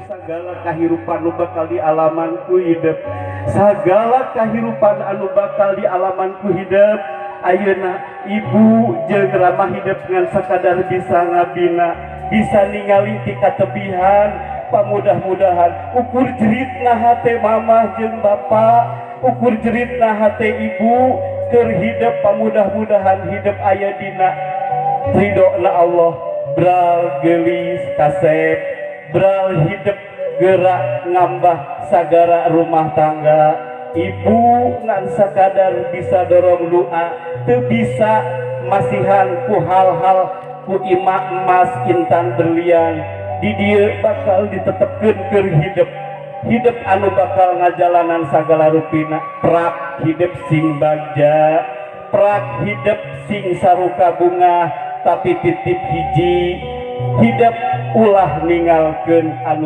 Sagala kahirupan nu bakal dialaman ku hidep, sagala kahirupan anu bakal dialaman ku hidep. Ayeuna ibu jeung ramah hidep ngan sakadar bisa ngabina, bisa ningali ti katebihan. Pamudah-mudahan ukur jeritna hate mamah jeung bapak, ukur jeritna hate ibu keur hidep. Pamudah-mudahan hidep aya dina ridona Allah. Bral geulis kasep, bral hidep gerak ngambah sagara rumah tangga. Ibu ngan sakadar bisa dorong doa, teu bisa masihan ku hal-hal ku ima emas intan berlian. Di dieu bakal ditetepkeun keur hidep, hidep anu bakal ngajalanan sagala rupina. Prak hidep sing bagja, prak hidep sing saruka bunga, tapi titip hiji, hidep ulah ninggalkeun anu